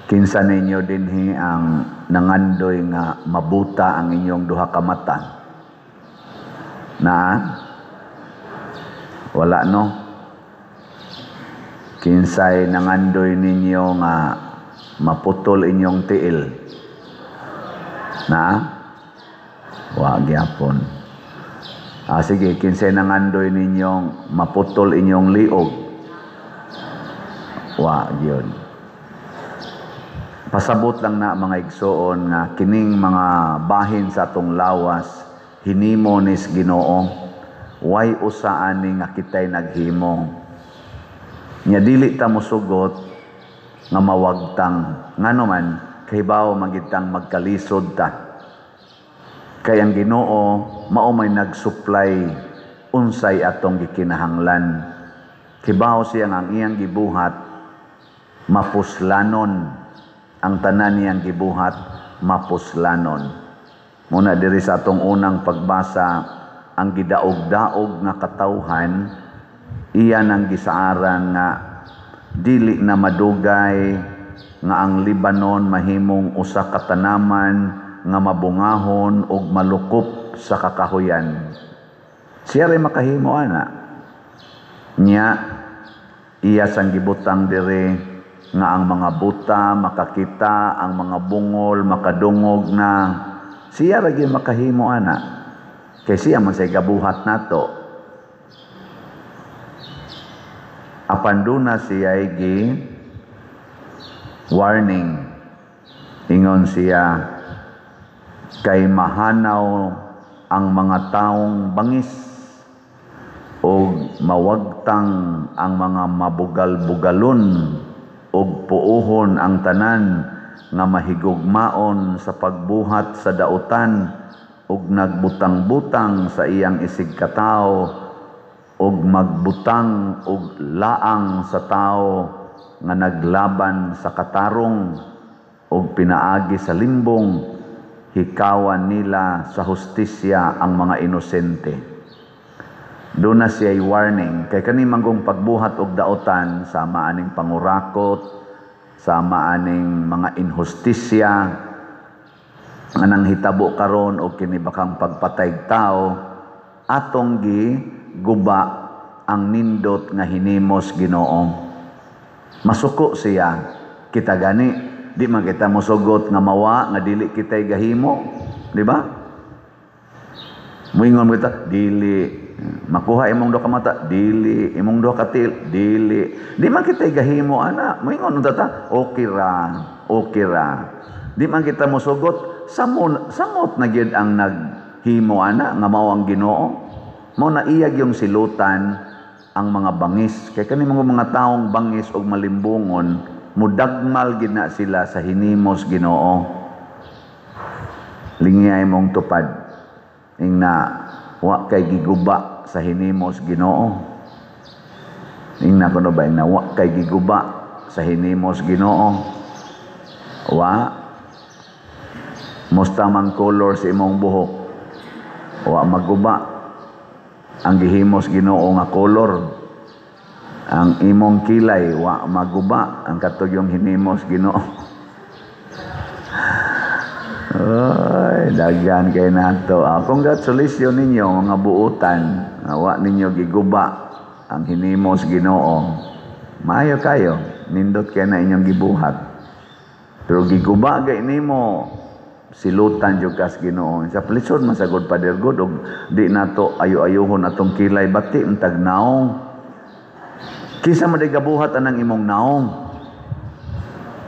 Kinsa ninyo dinhi ang nangandoy nga mabuta ang inyong duha ka mata? Na? Wala, no? Kinsay nangandoy ninyo nga maputol inyong tiil? Na? Wa gyapon. Ah, sige, kinsay nangandoy ninyong maputol inyong liog? Wa gyud. Pasabot lang na, mga igsoon, nga kining mga bahin sa atong lawas hinimo nis Ginoo. Way usa ani nga kitay naghimo. Nya dili ta mosugot nga mawagtang, ngano man kahibaw magitang magkalisod ta. Kay ang Ginoo mao may nag-supply unsay atong gikinahanglan. Kibaw siya nga ang iyang gibuhat mapuslanon, ang tanan niyang gibuhat mapuslanon. Muna diri sa atong unang pagbasa, ang gidaog-daog nga katawhan iya nang gisaaran nga dili na madugay nga ang Libanon mahimong usa ka tanaman nga mabungahon ug malukop sa kakahuyan. Siya ray makahimo ana. Nya iya sang gibutang dire nga ang mga buta makakita, ang mga bungol makadungog na. Siya ra gyud makahimo ana. Kay siya man say gabuhat nato. Apan duna siya gi warning. Ingon siya, kay mahanaw ang mga taong bangis og mawagtang ang mga mabugal-bugalon og puohon ang tanan nga mahigugmaon sa pagbuhat sa dautan og nagbutang-butang sa iyang isig katawo og magbutang og laang sa tawo nga naglaban sa katarong og pinaagi sa limbong hikawan nila sa hustisya ang mga inosente. Doon na siya'y warning kay kani manggong pagbuhat og daotan sama aning pangurakot, sama aning mga inhustisya nga nanghitabo karon og kini bakang pagpatay tao, atong gi guba ang nindot nga hinimos Ginoo. Masuko siya. Kita gani di man kita mosugot nga mawa nga dili kitay gahimo, di ba? Moingon kita dili makuha imong duha ka mata, dili imong duha ka tiil, dili di man kitay gahimo ana. Moingon unta ta, okay ra, okay ra. Di man kita mosugot, samot, samot na gyud ang naghimo ana nga mao ang Ginoo. Mao na iyag yung silutan ang mga bangis. Kay kani mga taong bangis og malimbungon, mudagmal gid na sila sa hinimos Ginoo. Lingiyay mong tupad ing na wa kay giguba sa hinimos Ginoo. Ing na kuno ba, ing na wa kay giguba sa hinimos Ginoo. Wa musta mang color sa imong buhok, wa maguba ang gihimos Ginoo nga color. Ang imong kilay wa maguba ang katog yung hinimos Ginoo. Ay, daghan kay nato. Ah, congratulations ninyo mga buutan. Wa ninyo giguba ang hinimos Ginoo. Maayo kayo, nindot kay na inyong gibuhat. Pero giguba gay nimo, silutan jud kas Ginoo. Sa plisod man sagod, Pader God, og di nato ayo-ayohon atong kilay, bati untag naong. Kinsa man day gabuhat anang imong naong?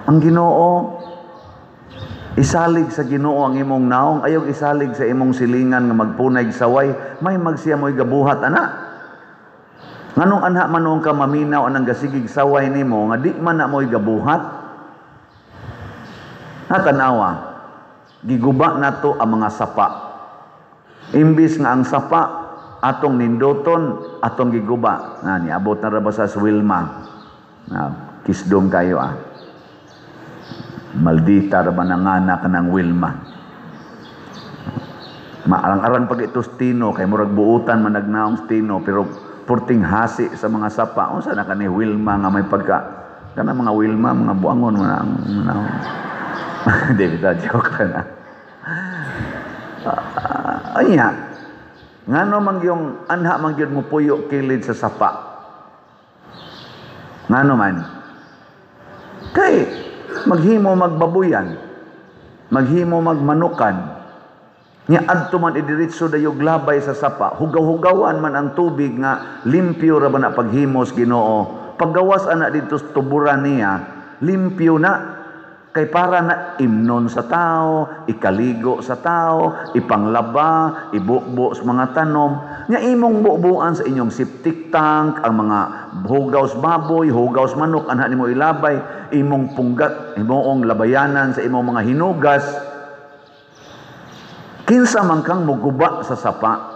Ang Ginoo. Isalig sa Ginoo ang imong naong, ayaw isalig sa imong silingan nga magpunay saway, may magsiya mo'y gabuhat ana. Nganong anha man ka maminaw anang gasigig saway nimo nga di man na mo'y gabuhat? Natanawa, giguba nato ang mga sapa. Imbis nga ang sapa atong nindoton, atong giguba. Na niabot na ra ba sa Wilma? Na kisdom kayo ah. Maldita ra ba nangana ka ng Wilma? Maarang-arang pag ito stino, kay murag buutan man nagnaong stino, pero purting hasi sa mga sapa. Unsa na kani Wilma nga may pagka Kana mga Wilma, mga buangon mo na ang manahon. Hindi, bitaw, joke na. Anya, ngano man yung anha man gyud mo puyo kilid sa sapa? Ngano man? Kay maghimo magbabuyan, maghimo magmanukan, nya adto man idiretso dayog labay sa sapa, hugaw-hugawan man ang tubig nga limpyo ra ba na paghimos Ginoo. Paggawas ana didto sa tuburan niya, limpyo na. Kay para na imnon sa tao, ikaligo sa tao, ipanglaba, ibubo sa mga tanom. Nya imong bubuan sa inyong septic tank, ang mga hugaw sa baboy, hugaw sa manok, anha nimo ilabay, imong punggat, imong labayanan sa imong mga hinugas. Kinsa man kang muguba sa sapa,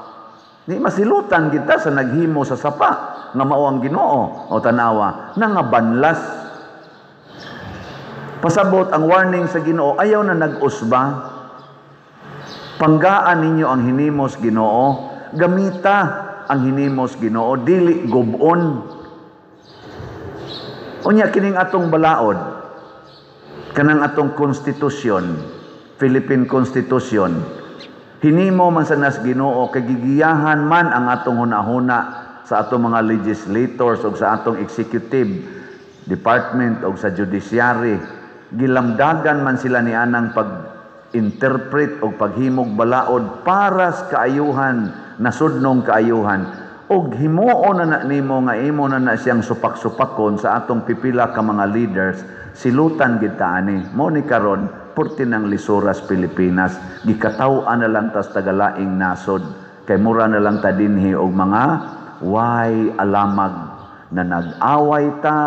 ni masilutan kita sa naghimo sa sapa nga mao ang Ginoo o tanawa nangabanlas. Pasabot ang warning sa Ginoo, ayaw na nag-usba. Panggaan ninyo ang hinimos Ginoo, gamita ang hinimos Ginoo, dili gubon. Unya kining atong balaod, kanang atong konstitusyon, Philippine Constitution, hinimo man sa nas Ginoo kay gigiyahan man ang atong hunahuna sa atong mga legislators o sa atong executive department o sa judiciary. Gilamdagan man sila ni anang pag-interpret o paghimog balaod para sa kaayuhan, nasudnong kaayuhan. Og himuon na na nimo nga imo na na siyang supak-supakon sa atong pipila ka mga leaders, silutan gid ta ani. Mo ni karon purti ng lisuras Pilipinas, gikataw-an na lang tas tagalaing nasod, kay mura na lang ta dinhi og mga way alamag na nag-away ta,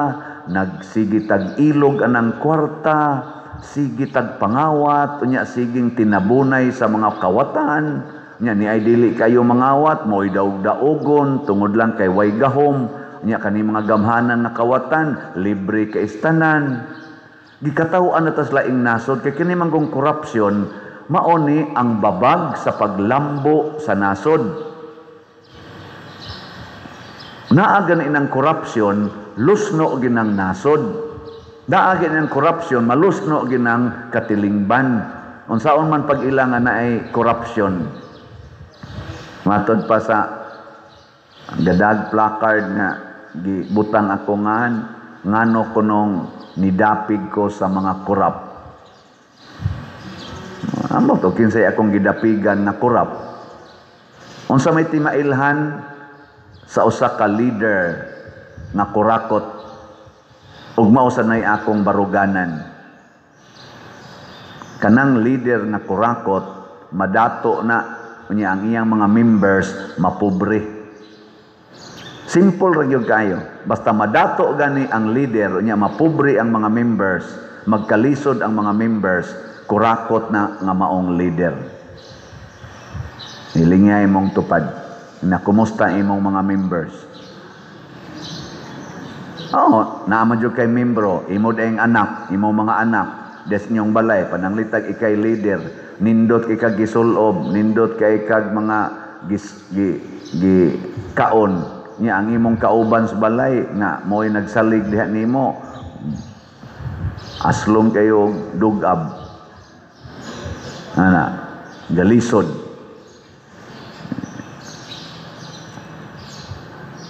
nagsige tag ilog anang kwarta, sige tag pangawat, unya siging tinabunay sa mga kawatan, unya ni ay dili kayo mangawat, mo'y daog-daogon, tungod lang kay way gahom, unya kani mga gamhanan na kawatan, libre kay istanan. Gikataw-an na tas laing nasod, kay kini manggong korupsyon, mao ni ang babag sa paglambo sa nasod. Naa gani inang korupsyon, lusno ginang nasod. Naa gani inang korupsyon, malusno ginang katilingban. Unsaon man pag-ila nga naay korupsyon. Matod pa sa gadag placard nga gibutang ako ngan, ngano kunong nidapig ko sa mga korap. Amo to kinsay akong gidapigan nga korap. Unsa may timailhan sa usa ka leader nga kurakot ug mao sa nay akong baruganan. Kanang leader nga kurakot madato na unya ang iyang mga members mapobre. Simple ra gyud kayo. Basta madato gani ang leader unya mapobre ang mga members, magkalisod ang mga members, kurakot na nga maong leader. Nilingay mong tupad na kumusta imong mga members. Oo, naa man jud kay membro, imo daing anak, imo mga anak, des inyong balay, pananglitag ikay leader, nindot kay kag gisulob, nindot kay kag mga gi kaon, nya ang imong kauban sa balay nga mo'y nagsalig diha nimo, aslom kayo dugab. Ana, galisod.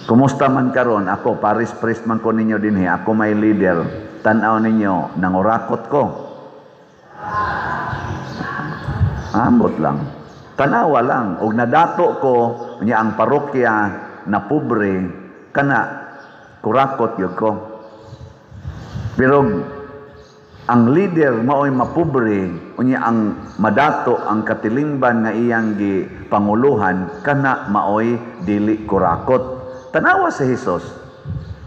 Kumusta man karon ako paris priest man ko ninyo dinhi, ako may leader. Tan-aw ninyo nangurakot ko. Ambot lang. Tanawa lang og nadato ko nya ang parokya na pobre kana kurakot gyud ko. Pero ang leader maoy mapobre unya ang madato ang katilingban nga iyang gipanguluhan kana maoy dili kurakot. Tanawa si Hesus,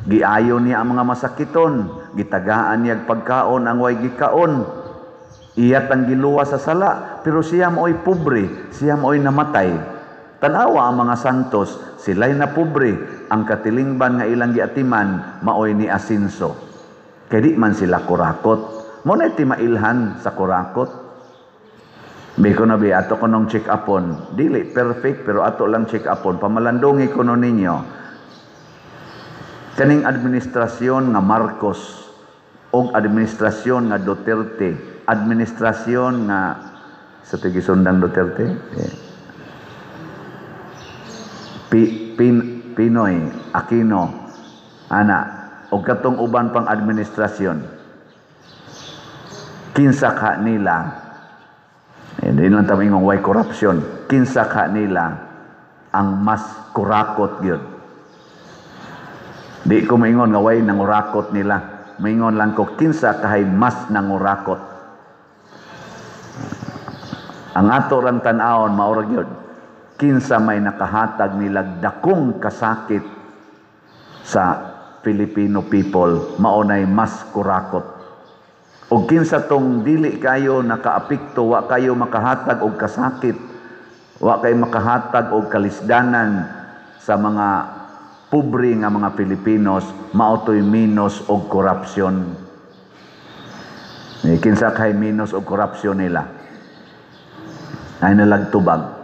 giayo niya ang mga masakiton, gitagaan niya pagkaon ang way gikaon, iyat ang giluwa sa sala, pero siya maoy pobre, siya maoy namatay. Tanawa ang mga santos, sila'y napobre, ang katilingban nga ilang giatiman maoy ni asinso. Kay di man sila kurakot. Mo na timailhan sa kurakot. Biko na bi ato kunong check upon, dili perfect pero ato lang check upon, pamalandungi kuno ninyo. Kaning administrasyon nga Marcos, Og administrasyon nga Duterte, administrasyon nga sa tigisundang Duterte, eh, Pinoy, Aquino, ana, og katong uban pang administrasyon, kinsa ka nila, eh, di lang ta ingong way corruption, kinsa ka nila ang mas kurakot gyud? Di ko maingon nga way nangurakot nila. Maingon lang ko, kinsa kahay mas nangurakot? Ang ato rang tan-awon mao ra gyud. Kinsa may nakahatag nila dakong kasakit sa Filipino people, mao nay mas kurakot. Og kinsa tong dili kayo nakaapekto, wa kayo makahatag og kasakit, wa kay makahatag og kalisdanan sa mga pobre nga mga Pilipinos, mao to'y minus og korupsyon. Eh, kinsa kay minus og korupsyon nila? Ay nalagtubag.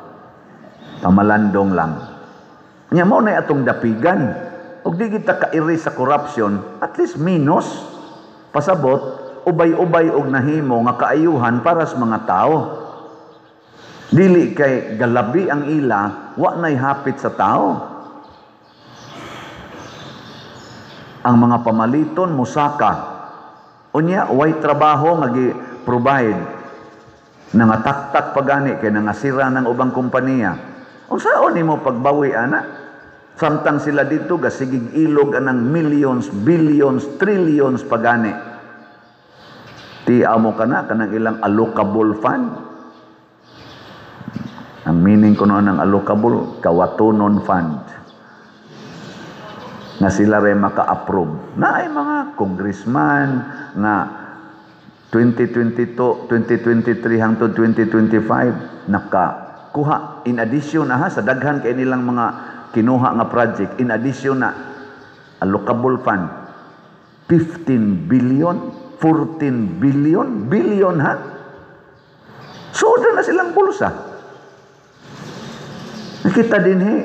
Pamalandong lang. Nya mao na atong dapigan. Og di kita kairi sa korupsyon, at least minus. Pasabot, ubay-ubay og nahimo nga kaayuhan para sa mga tao. Dili kay galabi ang ila, wa nay hapit sa tao. Ang mga pamaliton musaka. Unya way trabaho nga gi-provide, nangataktak pagani kay nangasira ng ubang kompanya. Unsaon nimo pagbawi ana? Samtang sila dito gasigig ilog anang millions, billions, trillions pagani. Ti amo kana kanang ilang allocable fund. Ang meaning ko noon ng allocable, kawatonon fund. Nga sila rin maka-approve. Na ay mga congressman nga 2022, 2023 hangtod 2025 nakakuha in addition aha sa daghan kay nilang mga kinuha nga project, in addition na allocable fund 15 billion, 14 billion, billion ha. So na silang bulsa. Nakita din he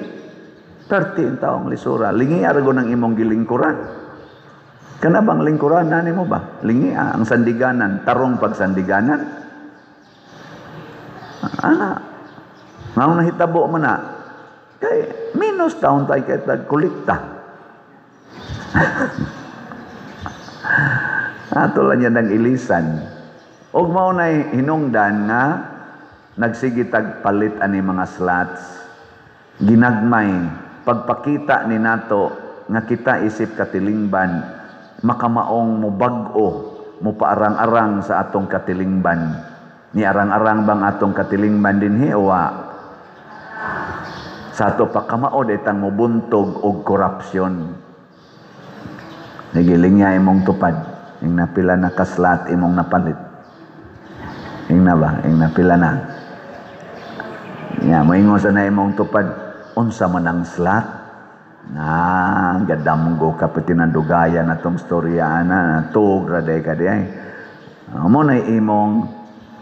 13 taong lisura. Lingi argo ng imong gilingkuran. Kana bang lingkuran na nimo ba? Lingi ang sandiganan, tarong pagsandiganan. Ana, ngao nahitabo man na. Kay minus taon tayo kay tag kolekta. Ato lang yan ang ilisan. Og mao nay hinungdan nga nagsige tag palit ani mga slots. Ginagmay pagpakita ni nato nga kita isip katilingban makamaong mubag-o, mupaarang-arang sa atong katilingban. Ni arang-arang bang atong katilingban dinhi o wa? Sa ato pa kamaod itang mubuntog og korupsyon. Nigiling niya imong tupad. Ing napila na kaslat imong napalit. Ing na ba? Ing napila na. Ya, moingon sa na imong tupad, unsa man ang slat? Na, gadamgo ka pati ng dugayan na tong storya na, tuog ra day ka di ay. Mo na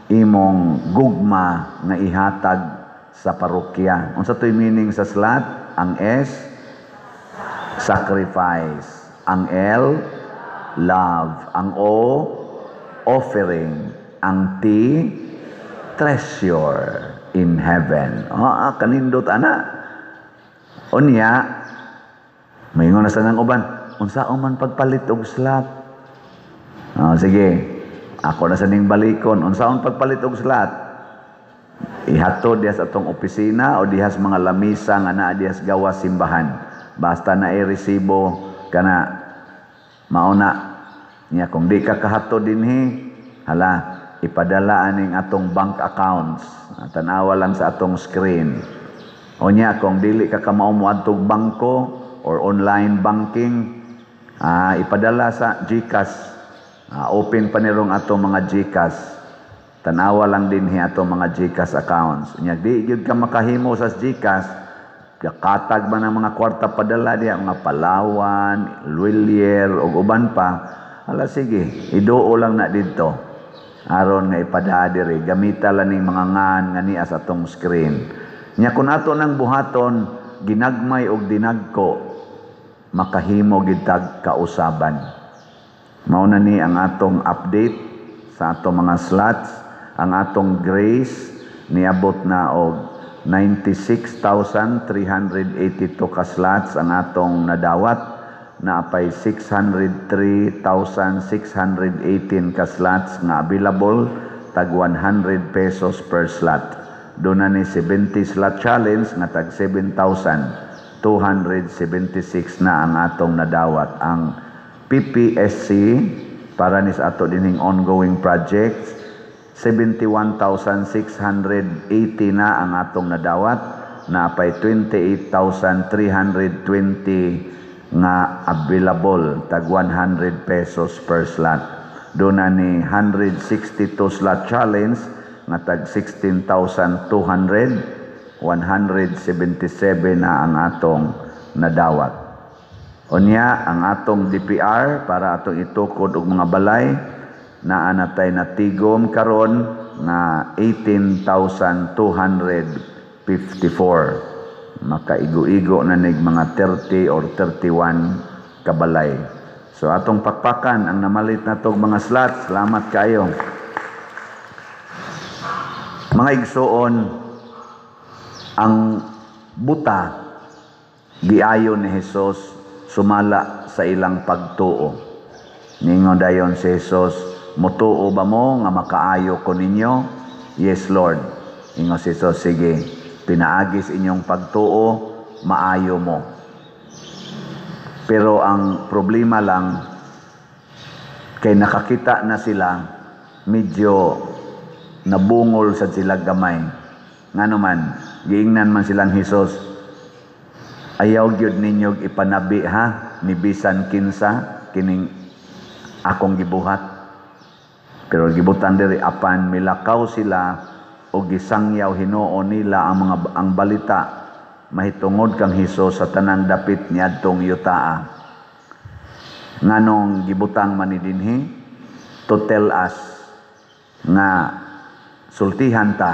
imong gugma nga ihatag sa parokya. Unsa to'y meaning sa slat? Ang S, sacrifice. Ang L, love. Ang O, offering. Ang T, treasure in heaven. Ah, kanindot ana. Unya, maingon na sa nang uban, unsa man pagpalit og slat? Oh, sige, ako na sa ning balikon, unsaon pagpalit og slat? Ihatod diha sa atong opisina o diha sa mga lamisa nga naa diha sa gawas simbahan. Basta na i-resibo kana mauna. Nya kung di ka kahatod dinhi, hala, ipadala aning atong bank accounts. Tanawa lang sa atong screen. O nya kung dili ka kamao moadtog bangko or online banking, ipadala sa GCash. Open pa nirong atong mga GCash. Tanawa lang din hi atong mga GCash accounts. Nya di gyud ka makahimo sa GCash, katag ba ng mga kwarta padala diya, mga Palawan, Lhuillier ug uban pa. Hala sige, iduo lang na didto. Aron nga ipadala diri, gamita lang ning mga ngan nga niya sa atong screen. Nya kun ato nang buhaton, ginagmay og dinagko, makahimo gid tag kausaban. Mao na ni ang atong update sa atong mga slots. Ang atong grace niabot na og 96,382 ka slots ang atong nadawat, naapay 603,618 ka slots nga available, tag 100 pesos per slot. Doon na ni 70 slot challenge nga tag 7,276 na ang atong nadawat. Ang PPSC para ni sa ato dining ongoing projects, 71,680 na ang atong nadawat, naapay 28,320 nga available, tag 100 pesos per slot. Doon na ni 162 slot challenge nga tag 16,200, 177 na ang atong nadawat. Unya ang atong DPR para atong itukod og mga balay, naa natay natigom karon nga 18,254. Makaigo-igo na nig mga 30 or 31 kabalay. So atong pakpakan ang namalit na tog mga slots. Salamat kayo. Mga igsuon, ang buta giayo ni Jesus sumala sa ilang pagtuo. Ningon dayon si Jesus, "Mutuo ba mo nga makaayo ko ninyo?" "Yes, Lord." Ingon si Jesus, "Sige, pinaagis inyong pagtuo, maayo mo." Pero ang problema lang, kay nakakita na sila, medyo nabungol sa sila gamay. Ngano man, giingnan man silang Jesus, "Ayaw gyud ninyo ipanabi ha, ni bisan kinsa kining akong gibuhat." Pero gibutan diri, apan milakaw sila o gisangyaw hinuon nila ang mga ang balita mahitungod kang Hesus sa tanang dapit niadtong yutaa. Nganong gibutang man ni dinhi? To tell us nga sultihan ta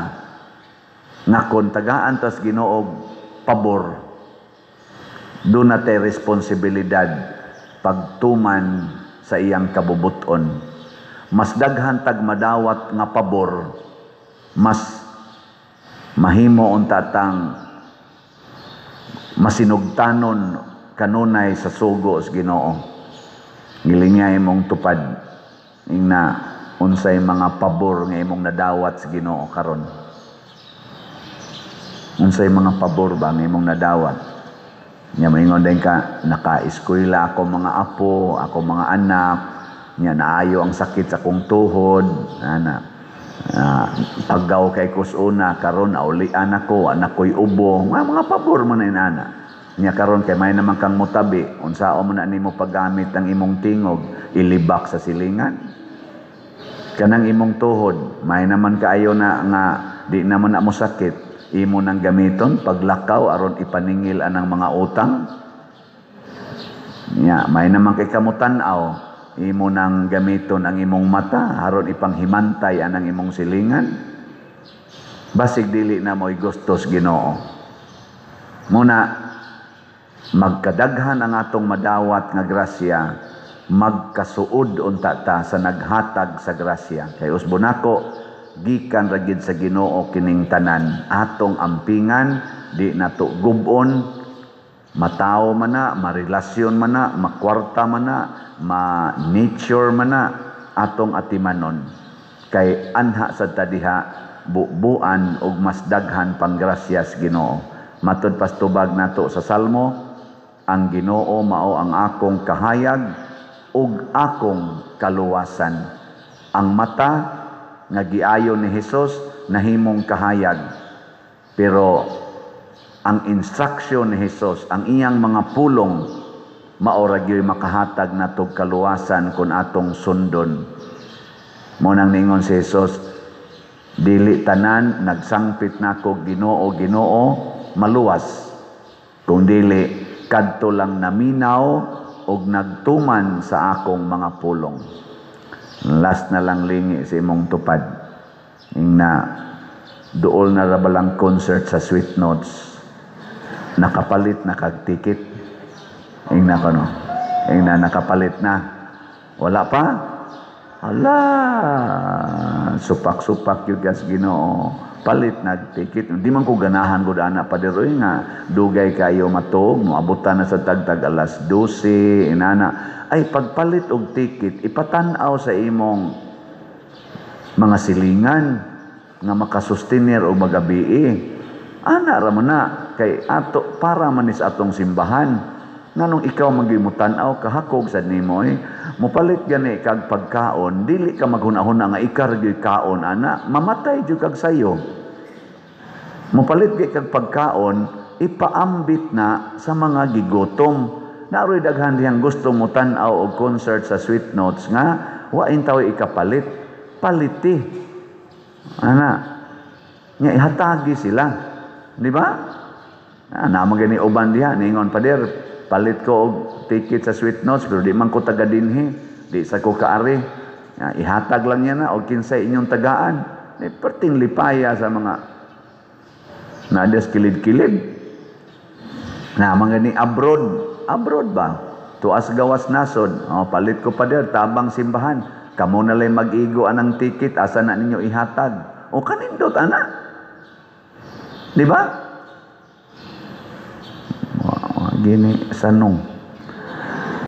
nga kon tagaan tas Ginoo pabor, doon na tay responsibilidad pagtuman sa iyang kabubuton. Mas daghan tag madawat nga pabor, mas mahimo unta tang masinugtanon kanunay sa sugo sa Ginoo. Gilingya imong tupad ingna unsay mga pabor nga imong nadawat sa Ginoo karon. Unsay mga pabor ba nga imong nadawat? Nya moingon din ka, naka-eskwela ako mga apo, ako mga anak, nya naayo ang sakit sa akong tuhod, ana. Paggaw kay kusuna karon naulian ako, anak ko'y ubo, mga pabor man na inana. Nya karon kay may naman kang mutabi, unsaon man na nimo paggamit ang imong tingog, ilibak sa silingan. Kanang imong tuhod, may naman kaayo na nga di naman na mo sakit, imo nang gamiton paglakaw aron ipaningil anang mga utang. Nya may naman kay kamutan-aw, imo nang gamiton ang imong mata aron ipanghimantay anang imong silingan. Basig dili na mo'y gustos Ginoo. Muna magkadaghan ang atong madawat nga grasya, magkasuod unta ta sa naghatag sa grasya. Kay usbon nako, gikan ra gid sa Ginoo kining tanan. Atong ampingan, di nato gubon, matao man na, marelasyon man na, makwarta man na, ma-nature man na, atong atimanon. Kay anha sa tadiha, bubuan og mas daghan pang grasyas Ginoo. Matud pastubag nato sa Salmo, ang Ginoo mao ang akong kahayag ug akong kaluwasan. Ang mata nga giayo ni Hesus nahimong kahayag. Pero ang instruction ni Hesus, ang iyang mga pulong, mao ra gyud makahatag natog kaluwasan kun atong sundon. Mo nang niingon si Hesus, dili tanan nagsangpit nako Ginoo, Ginoo maluwas, kung dili kadto lang naminaw og nagtuman sa akong mga pulong. Last na lang, lingi sa imong tupad. Ingna duol na ra balang concert sa Sweet Notes. Nakapalit na kag ticket. Ingna kono. Ingna nakapalit na. Wala pa? Hala, supak-supak gyud kas Ginoo. Palit nag ticket. Di man ko ganahan gud ana, pader oy, nga dugay kayo matuog, moabutan na sa tagtag alas 12 inana. Ay, pagpalit og ticket, ipatan-aw sa imong mga silingan nga makasustiner og magabii. Ana ra man na kay ato para man ni sa atong simbahan. Nganong ikaw magimutan-aw kahakog sad nimo eh. Mopalit gani kag pagkaon, dili ka maghuna-huna nga ikaw gyud kaon ana, mamatay jud kag sayo. Mopalit gyud kag pagkaon, ipaambit na sa mga gigutom. Naroy daghan diyang gusto mo tan-aw og concert sa Sweet Notes nga wa intaw ikapalit. Paliti. Ana. Nga ihatagi sila. Di ba? Ah, naa gani uban diha ningon, "Pader, palit ko og ticket sa Sweet Notes pero di man ko taga dinhi, di sa ko kaari." Ya, ihatag lang niya na og kinsay inyong tagaan. Ni perting lipaya sa mga naades kilid-kilid. Na mga ni abroad, abroad ba? Tuas gawas nasod. "Oh, palit ko, pader, tabang simbahan." Kamo na lang mag-igo anang ticket, asa na ninyo ihatag? O kanindot ana. Di ba? Gini sanong.